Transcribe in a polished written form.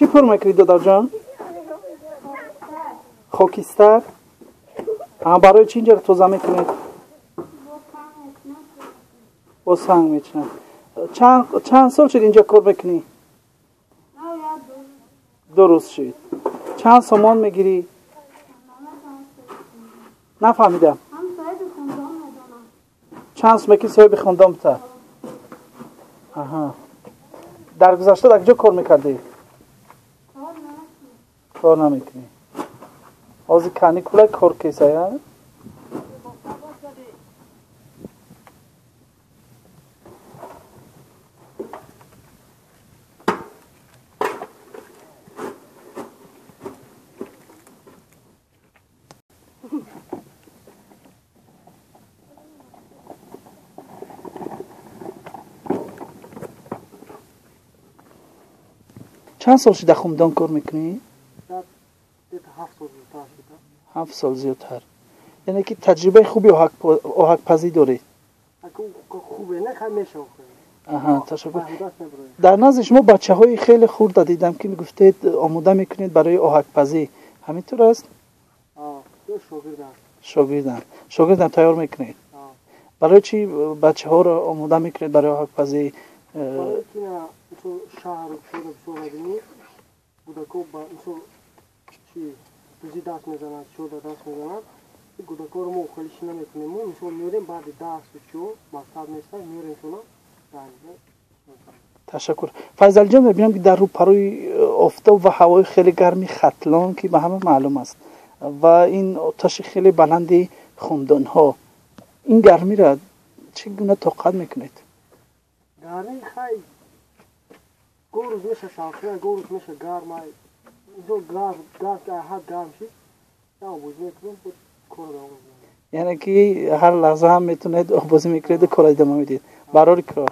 Чӣ пур мекунӣ, додарҷон? Хокистар? Барои чӣ инҷаро тоза мекунед? Бо санг мечинанд. Чанд сол шуд инҷа кор мекунӣ? 2 рӯз шуд. Чанд сомон мегирӣ? Нафаҳмидам. Чанд сом мекунӣ соҳиби хондон бита? Аҳа. Дар гузашта дар куҷо кор мекардӣ? Кор намекунӣ. Ҳозир каникула кор кесая? Чанд сол шуда хумдон кор мекунӣ? 7 сол зиёдтар. Яъне ки таҷрибаи хуби оҳакпазӣ доред? Аҳа, ташаккур. Дар назди шумо бачаҳои хеле хурда дидам, ки гуфтед омода мекунед барои оҳакпазӣ. Ҳамин тур аст? Шогирданд. Шогирдам тайёр мекунед? Барои чӣ бачаҳоро омода мекунед барои оҳакпазӣ? Шаҳру шода бисёр мебинӣ, гудако ба мисол чи дузи даст мезанад, шода даст мезанад. Гудакоро мо хеле ши намекунем, мо мисол меорем баъди дарсу чо мактаб неста меорем шона. Ташаккур. Файзалҷон, мебинам ки дар рӯпарӯи офтоб ва ҳавои хеле гарми Хатлон, ки ба ҳама маълум аст, ва ин оташи хеле баланди хумдонҳо, ин гармиро чӣ гуна тоқат мекунед? Гармӣ хай гоҳ рӯз меша салқина, гоҳ рӯз меша гарма. Мисол газ ки ҳад гарм шид, обозӣ мекунем, кор давом мекунем. Яъне ки ҳар лаҳза ҳам метавонед обозӣ мекунеду кора идома медиҳед. Барори кор.